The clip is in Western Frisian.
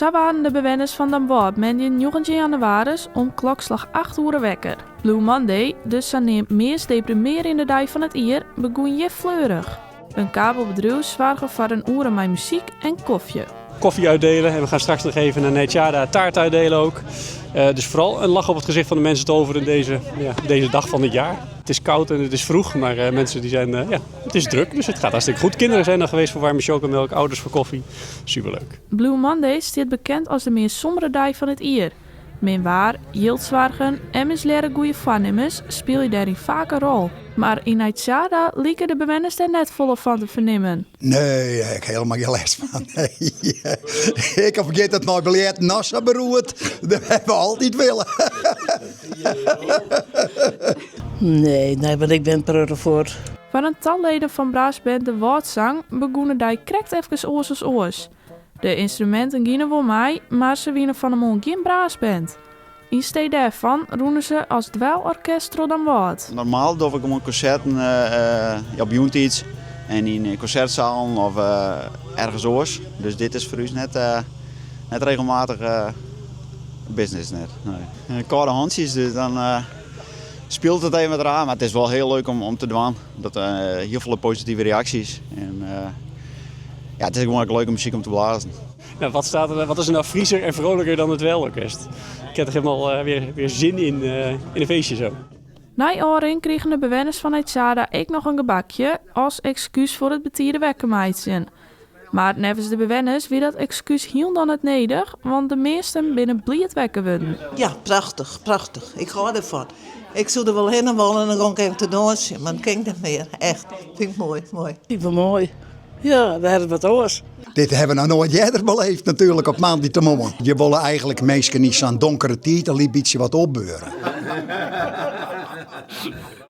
Sa waarden de bewenners fan Damwâld moandei 19 jannewaris om klokslach 8 oere wekker. Blue Monday, de saneamd meast deprimearjende dei fan it jier, begûn hjir fleurich. In kabelbedriuw soarge foar in oere mei muzyk en kofje. Koffie uitdelen en we gaan straks nog even naar Nijtjada taart uitdelen ook. Dus vooral een lach op het gezicht van de mensen toveren deze, ja, deze dag van het jaar. Het is koud en het is vroeg, maar mensen die zijn, ja, het is druk, dus het gaat hartstikke goed. Kinderen zijn er geweest voor warme chocomelk, ouders voor koffie. Superleuk. Blue Monday stiet bekend as de meast sombere dei fan it jier. Min waar, jildsoargen en mislearre goede foarnimmens spylje dêryn faak in rol. Mar yn Nijtsjada liken de bewenners dêr net folle fan te fernimmen. Nee, ik ha helemaal gjin lêst fan. Nee. Ik fergeat it mei biljerten noch sa beroerd. Dat hawwe we altyd willen. Nee, nee, want ik bin protte fuort. Foar in tal leden fan brassband De Wâldsang begûn de dei krekt efkes oars as oars. De ynstruminten giene wol mei, mar se wiene fan 'e moarn gjin brassband. Yn stee dêrfan rûnen se as dweilorkest troch Damwâld. Normaal doch ik gewoan konserten op jûntiids en yn konsertsalen of ergens oars. Dus dit is foar ús net, net regelmatich business net. Nee. Kâlde hantsjes, dus dan spielt it even wat raar, mar it is wol hiel leuk om te dwaan. Dat, hiel folle positive reaksjes en ja, it is gewoan ek leuke muzyk om te blazen. Nou, wat, staat er, wat is er nou Frieser en vrolijker dan het dweilorkest? Ik heb er helemaal weer zin in een feestje zo. Nei ôfrin krigen de bewenners fan Nijtsjada ek noch in gebakje as ekskús foar it betide wekker meitsjen. Mar neffens de bewenners wie dat ekskús hielendal net nedich, want de measten binne bliid wekker wurden. Ja, prachtich, prachtich. Ik hâld derfan. Ik soe der wol hinne wolle en dan gong ik even te dânsjen, mar dat kin ik net mear. Echt, fyn ik moai, moai. Fyn ik wol moai. Ja, wer wat oars. Dit hawwe we noch noait earder beleefd natuerlik op moandeitemoarn. Je wolle eigenlik minsken yn sa'n donkere tiid in lyts bytsje wat opbeure.